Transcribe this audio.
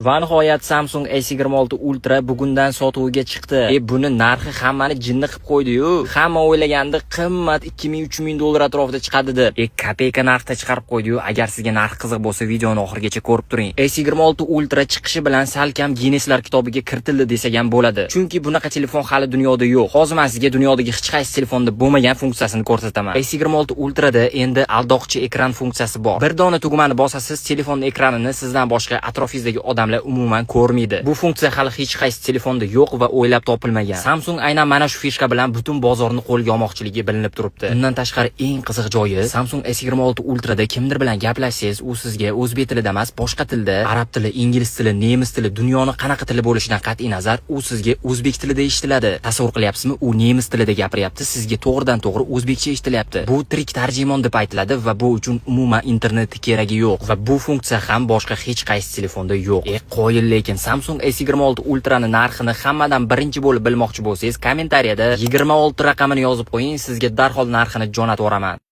Va nihoyat, Samsung S26 Ultra bugundan sotuvga chiqdi. E, buni narxi hammani jinni qilib qo'ydi-yu. Hamma o'ylagandi, qimmat, 2000-3000 dollar atrofida chiqadi deb. E, kopeyka narxda chiqarib qo'ydi-yu. Agar sizga narx qiziq bo'lsa, videoni oxirigacha ko'rib turing. S26 Ultra chiqishi bilan salkam Ginneslar kitobiga kiritildi desak ham bo'ladi. Chunki bunaqa telefon hali dunyoda yo'q. Hozir men sizga dunyodagi hech qaysi telefonda bo'lmagan funksiyasini ko'rsataman. S26 Ultrada endi aldoqchi ekran funksiyasi bor. Bir dona tugmani bosasiz, telefon ekranini sizdan boshqa atrofingizdagi odamlar umuman ko'rmaydi. Bu funksiya hali hech qaysi telefonda yo'q va o'ylab topilmagan. Samsung aynan mana shu фишка bilan butun bozorni qo'lga olmoqchiligi bilinib turibdi. Undan tashqari, eng qiziq joyi, Samsung S26 Ultrada kimdir bilan gaplashsangiz, u sizga o'zbek tilida emas, boshqa tilda, arab tili, ingliz tili, nemis tili, dunyoni qanaqa tili bo'lishidan qat'iy nazar, u sizga o'zbek tilida eshitiladi. Tasavvur qilyapsizmi? U nemis tilida gapiryapti, sizga to'g'ridan to'g'ri o'zbekcha eshitilyapti. Bu tirik tarjimon deb aytiladi va bu uchun umuman internet keragi yo'q va bu funksiya ham boshqa hech qaysi telefonda yo'q. E, qoyil, lekin Samsung S26 Ultrani narxini hammadan birinchi bo'lib bilmoqchi bo'lsangiz, kommentariyada 26 raqamini yozib qo'ying, sizga darhol narxini jo'natib yuboraman.